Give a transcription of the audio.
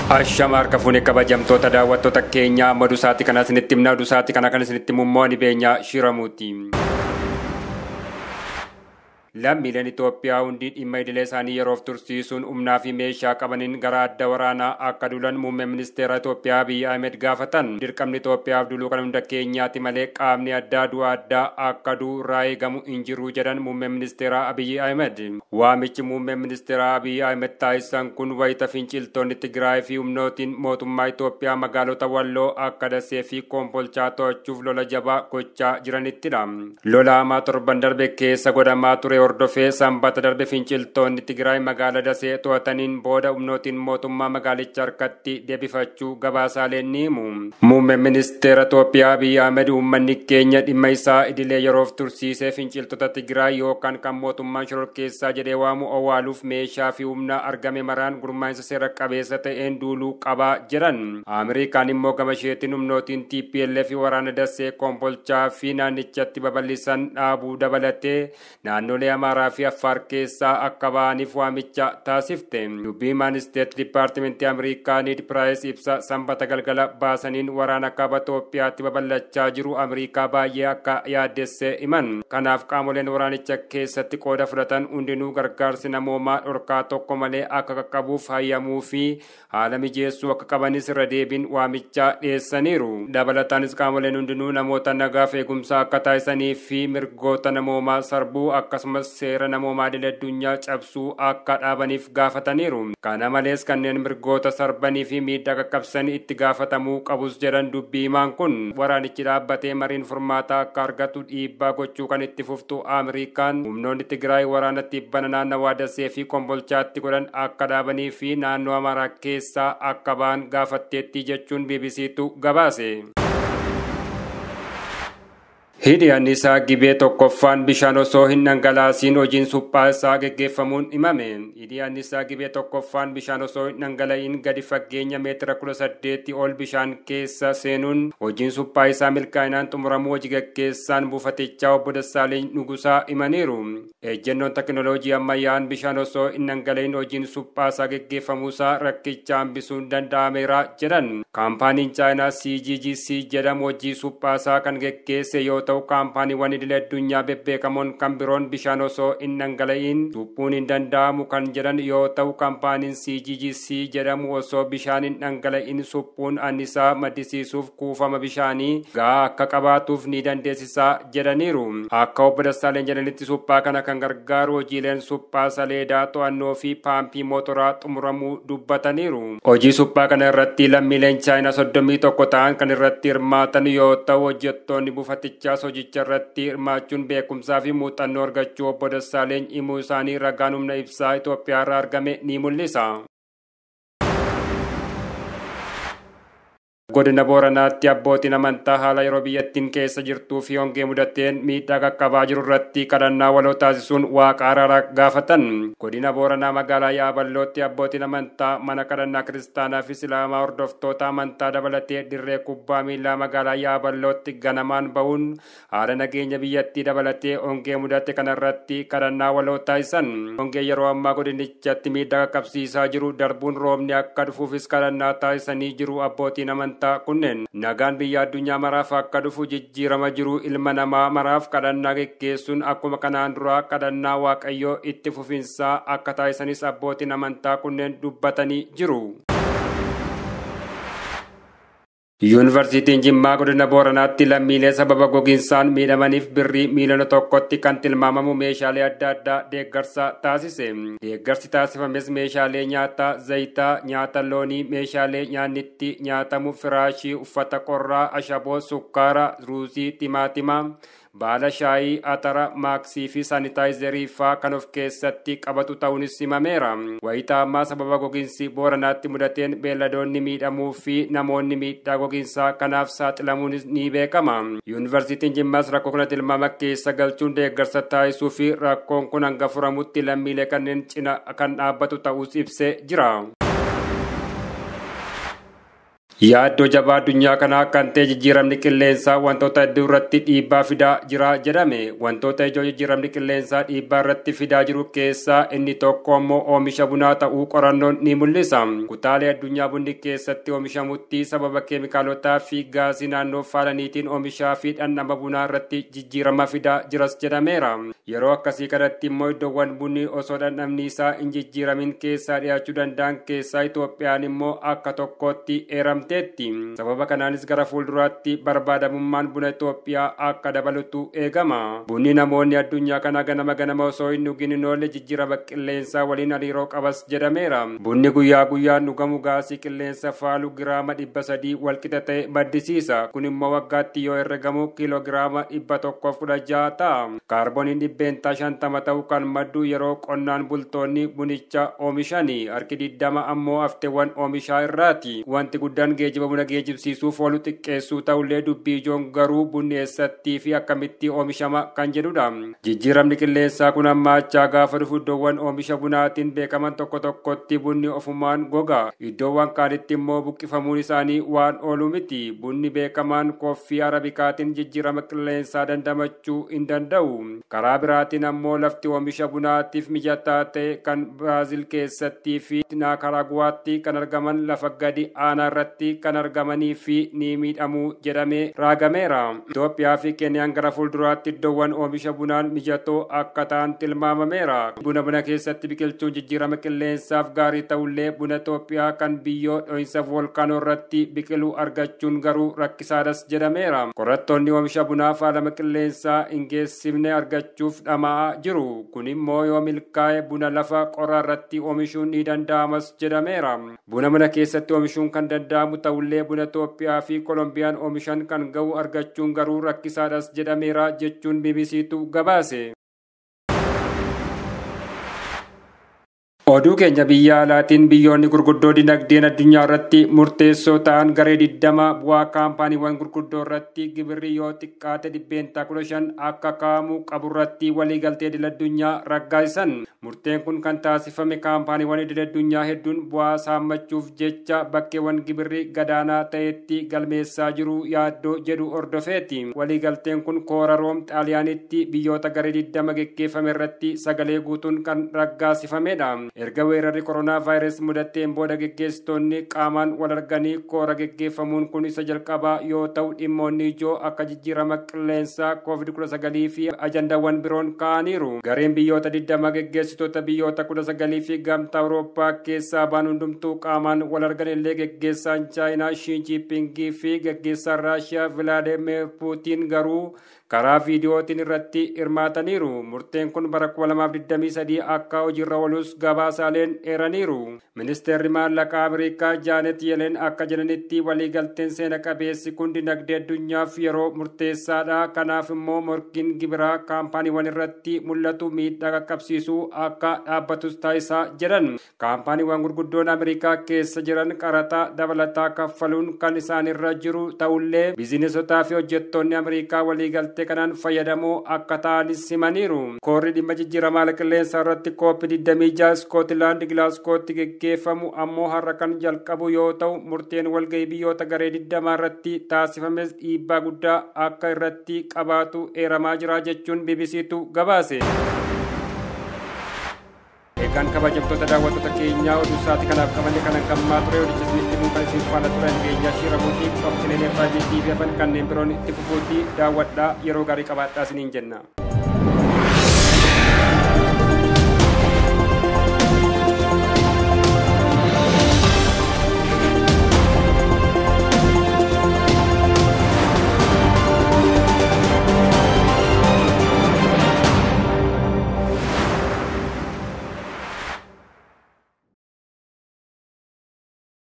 Ashama harka fuunee kabajamtoota daawwattoota keenyaa amma dusaatti kana isinitti himna dusaatti kana kan isinitti himu immoo ni beenya shiramuuti. Lammiileen Itoophiyaa hundi dhimma idilee isaanii yeroof tursiisuun humnaa fi meeshaa qabaniin gara adda waraanaa akka duulan muummee ministeera Itoophiyaa Abiyyi Ahmed gaafatan. Dirqamni Itoophiyaaf duuluu kan hunda keenyaati malee qaamni addaa du'a addaa akka du'u irraa eegamu hin jiru jedhan muummee ministeera Abiyyi Ahmed. Waamichi muummee ministeera Abiyyi Ahmed taasisan kun wayita finciltoonni Tigraay fi humnootiin mootummaa Itoophiyaa magaalota Walloo akka Dasee fi Kombolchaa to'achuuf lola jabaa gochaa jiranittidha. Lola hamaa torban darbe keessa godhamaa ture hordofee sanbata darbe finciltoonni Tigraay magaalaa Dasee to'ataniin booda humnootiin mootummaa magaalicha harkatti deebifachuu gabaasaaleen ni himu. Muummeen ministeera Itoophiyaa Abiyyi Ahmed uummanni keenya dhimma isaa idilee yeroof tursiisee finciltoota Tigraay yookaan kan mootummaan shororkeessaa jedhee waamu owwaaluuf meeshaa fi humna argame maraan gurmaa'insa seera qabeessa ta'een duuluu qabaa jedhan. Ameerikaan immoo gama isheetiin humnootiin TPLF waraana Dasee Kombolchaa fi naannichatti babal'isan dhaabuu dabalatee naannolee Amaaraa fi Affaar keessaa akka ba'aniif waamicha taasifte. Dubbii himaan Isteet Dipaartimentii Ameerikaa Need Piraayis ibsa sanbata galgala baasaniin waraana kaaba Itoophiyaatti babal'achaa jiru Ameerikaa baay'ee akka yaaddesse himan. Kanaaf qaamoleen waraanicha keessatti qooda fudhatan hundinuu gargaarsi namoomaa dhorkaa tokko malee akka qaqqabuuf hayyamuu fi haala mijeessuu akka qabanis irra deebiin waamicha dhiyeessaniiru. Dabalataanis qaamoleen hundinuu namoota nagaaf eegumsa akka taasisanii fi mirgoota namoomaa sarbuu akkasumas seera namoomaa idil addunyaa cabsuu akka dhaabaniif gaafataniiru. Kana malees kanneen mirgoota sarbanii fi miidhaa qaqqabsan itti gaafatamuu qabus jedhan dubbii himaan kun. Waraanichi dhaabbatee mariin furmaataa akka argatu dhiibbaa gochuu kan itti fuftu Ameerikaan humnoonni Tigraay waraana tibbana naannawaa Dasee fi Kombolchaatti godhan akka dhaabanii fi naannoo Amaaraa keessaa akka ba'an gaafatteetti jechuun BBCtu gabaase. Hidhi anniisaa Gibee tokkoffaan bishaan osoo hin dhangalaasiin hojiin suphaa isaa geggeeffamuun himame. Hidhi anniisaa Gibee tokkoffaan bishaan osoo hin dhangala'iin gadi fageenya meetira 18 ol bishaan keessa seenuun hojiin suphaa isaa milkaa'inaan xumuramuu hojii geggeessaan buufatichaa obbo Dassaaleny Nugusaa himaniiru. Ejjennoon teknooloojii ammayyaan bishaan osoo hin dhangala'iin hojiin suphaa isaa geggeeffamuusaa rakkicha hambisuun danda'ameera jedhan. Kaampaaniin Chaayinaa CGGC jedhamu hojii suphaa isaa kan geggeesse yoo ta'u kaampaaniiwwan idil addunyaa bebbeekamoon kan biroon bishaan osoo hin dhangala'iin suphuun hin danda'amu kan jedhan yoo ta'u kaampaaniin CGGC jedhamu osoo bishaan hin dhangala'iin suphuun annisaa maddisiisuuf kuufama bishaanii gahaa akka qabaatuuf ni dandeessisaa jedhaniiru. Akka obbo Dassaaleny jedhanitti suphaa kana kan gargaaru hojiileen suphaa saleedaa to'annoo fi paampii mootoraa xumuramuu dubbataniiru. Hojii suphaa kana irratti lammiileen Chaayinaa 31 ta'an kan irratti hirmaatan yoo ta'u hojjettoonni buufatichaa hojicha irratti hirmaachuun beekumsaa fi muuxannoo argachuu obbo Dassaaleny himuu isaanii ragaan humna ibsaa Itoophiyaa irraa argame ni mul'isa. Godina Booranaatti abbootiin amantaa haala yeroo biyyattiin keessa jirtuu fi hongee mudateen miidhaa qaqqabaa jiru irratti kadhannaa waloo taasisuun waaqa araaraa gaafatan. Godina Booranaa magaalaa Yaaballootti abbootiin amantaa mana kadhannaa kiristaanaa fi Islaamaa hordoftoota amantaa dabalatee dirree kubbaa miilaa magaalaa Yaaballootti ganamaan bahuun haala nageenya biyyattii dabalatee hongee mudate kanarratti kadhannaa waloo taasisan. Hongee yeroo ammaa godinichatti miidhaa qaqqabsiisaa jiru darbuun roobni akka dhufuufis kadhannaa taasisanii jiru abbootiin amantaa kunneen. Nagaan biyya addunyaa maraaf akka dhufu jijjiirama jiru ilma namaa maraaf kadhannaa geggeessuun akkuma kanaan duraa kadhannaa waaqayyoo itti fufinsaa akka taasisanis abbootiin amantaa kunneen dubbatanii jiru. Yuunivarsiitiin Jimmaa godina Booranaatti lammiilee sababa gogiinsaan miidhamaniif birrii miiliyoona 1tti kan tilmaamamu meeshaalee adda addaa deeggarsa taasise. Deeggarsi taasifames meeshaalee nyaataa, zayitaa, nyaata loonii, meeshaalee nyaannitti nyaatamu, firaashii, uffata qorraa, ashaboo, sukkaara, ruuzii, timaatima, baala shaayii, atara, maaksii fi saanitaayizerii faa kan of keessatti qabatu ta'uunis himameera. Wayitaa ammaa sababa gogiinsi Booranaatti mudateen beelladoonni miidhamuu fi namoonni miidhaa gogiinsaa kanaaf saaxilamuunis ni beekama. Yuunivarsiitiin Jimmaas rakkoo kana tilmaama keessa galchuun deeggarsa taasisuu fi rakkoon kun hanga furamutti lammiilee kanneen cina kan dhaabbatu ta'uus ibsee jira. Yaaddoo jabaa addunyaa kanaa kan ta'e jijjiiramni qilleensaa wantoota hedduu irratti dhiibbaa fidaa jira jedhame. Wantoota ijoo jijjiiramni qilleensaa dhiibbaa irratti fidaa jiru keessaa inni tokko ammoo oomisha bunaa ta'uu qorannoon ni mul'isa. Kutaalee addunyaa bunni keessatti oomishamutti sababa keemikaalotaa fi gaasii naannoo faalaniitiin oomishaa fi dhandhama bunaa irratti jijjiirama fidaa jiras jedhameera. Yeroo akkasii kanatti immoo iddoowwan bunni osoo dhandhamni isaa hin jijjiiramin keessaa dhiyaachuu danda'an keessaa Itoophiyaan immoo akka tokkotti eeramte. Sababa kanaanis gara fuulduraatti barbaadamummaan buna Itoophiyaa akka dabalutu eegama. Bunni namoonni addunyaa kana ganama ganama osoo hin dhugin hin oolle jijjiirama qilleensaa waliin hariiroo qabas jedhameera. Bunni guyyaa guyyaan dhugamu gaasii qilleensa faalu giraama 300 walqixa ta'e maddisiisa. Kun immoo waggaatti yoo herregamu kiiloogiraama 116 ta'a. Kaarbooniin 50% ta'u kan maddu yeroo qonnaan bultoonni bunicha oomishani. Harki 20 ammoo hafteewwan oomishaa irraati. Wanti guddaan geejiba buna geejibsiisuuf oolu xiqqeessuu ta'ullee dubbii ijoon garuu bunni eessattii fi akkamitti oomishama kan jedhudha. Jijjiiramni qilleensaa kun hammaachaa gaafa dhufu iddoowwan oomisha bunaatiin beekaman tokko tokkotti bunni ofumaan goga. Iddoowwan kaanitti immoo buqqifamuun isaanii waan oolu miti. Bunni beekamaan koffii arabikaatiin jijjiirama qilleensaa dandamachuu hin danda'u. Karaa biraatiin ammoo lafti oomisha bunaatiif mijataa ta'e kan Biraazil keessattii fi Nikaraaguwaatti kan argaman lafa gadi aanaa irratti kan argamanii fi ni miidhamu jedhamee raagameera. Itoophiyaa fi Keeniyaan gara fuulduraatti iddoowwan oomisha bunaan mijatoo akka ta'an tilmaamameera. Buna buna keessatti biqilchuun jijjiirama qilleensaaf gaarii ta'ullee buna Itoophiyaa kan biyyoo dho'insa voolkaanoo irratti biqilu argachuun garuu rakkisaadhas jedhameera. Qorattoonni oomisha bunaa faalama qilleensaa hin geessifne argachuuf dhama'aa jiru. Kun immoo yoo milkaa'e buna lafa qorraa irratti oomishuun ni danda'amas jedhameera. Buna mana keessatti oomishuun kan danda'amu ta'ullee buna Itoophiyaa fi Kolombiyaan oomishan kan ga'u argachuun garuu rakkisaadhas jedhameera jechuun BBCtu gabaase. Oduu keenya biyya alaatiin biyyoonni gurguddoo dinagdeen addunyaa irratti murteessoo ta'an garee 20 bu'aa kaampaaniiwwan gurguddoo irratti gibirri yoo xiqqaate 15% akka kaa'amu qaburratti waliigaltee idil addunyaa raggaasisan. Murteen kun kan taasifame kaampaaniiwwan idil addunyaa hedduun bu'aa saammachuuf jecha bakkeewwan gibirri gadaanaa ta'etti galmeessaa jiru yaaddoo jedhu hordofeeti. Waliigalteen kun koora Room Xaaliyaanitti biyyoota garee 20 geggeeffame irratti sagalee guutuun kan raggaasifamedha. Erga weerarri koronaa vaayirasii mudateen booda geggeessitoonni qaamaan wal arganii koora geggeeffamuun kun isa jalqabaa yoo ta'u dhimmoonni ijoo akka jijjiirama qilleensaa COVID-19 fi ajandaawwan biroon ka'aniiru. Gareen biyyoota 20 geggeessitoota biyyoota 19 fi gamtaa Awurooppaa keessaa ba'an hundumtuu qaamaan wal argan illee geggeessaan Chaayinaa Shii Jinpingii fi geggeessaan Raashiyaa Vilaadimir Puutiin garuu karaa viidiyootiin irratti hirmaataniiru. Murteen kun bara 2023 akka hojiirra oolus gabaasaaleen eeraniiru. Ministeerri maallaqaa Ameerikaa Jaanet Yelen akka jedhanitti waliigalteen seena qabeessi kun dinagdee addunyaaf yeroo murteessaadha. Kanaaf immoo morkiin gibiraa kaampaaniiwwan irratti mul'atu miidhaa qaqqabsiisuu akka dhaabbatus taasisaa jedhan. Kaampaaniiwwan gurguddoon Ameerikaa keessa jiran qaraxa dabalataa kaffaluun kan isaanirra jiru ta'ullee bizinesotaa fi hojjettoonni Ameerikaa waliigaltee kanaan fayyadamoo akka ta'anis himaniiru. Koorri dhimma jijjiirama haala qilleensaa irratti kooppii 26 Iskootilaand Gilaasgootti geggeeffamu ammoo har'a kan jalqabu yoo ta'u murteen walgahii biyyoota garee 20 irratti taasifames dhiibbaa guddaa akka irratti qabaatu eeramaa jira jechuun BBCtu gabaase. Egaan kabajamtoota daawwattoota keenyaa oduu sa'aatii kanaaf qabanne kanan gammaa ture odicha isinitti himuu kan isin faana turan keenyaa Shiira Mootii qophiileen FIB TV hafan kanneen biroon itti fufuutti daawwadhaa yeroo gaarii qabaadhaa isiniin jenna.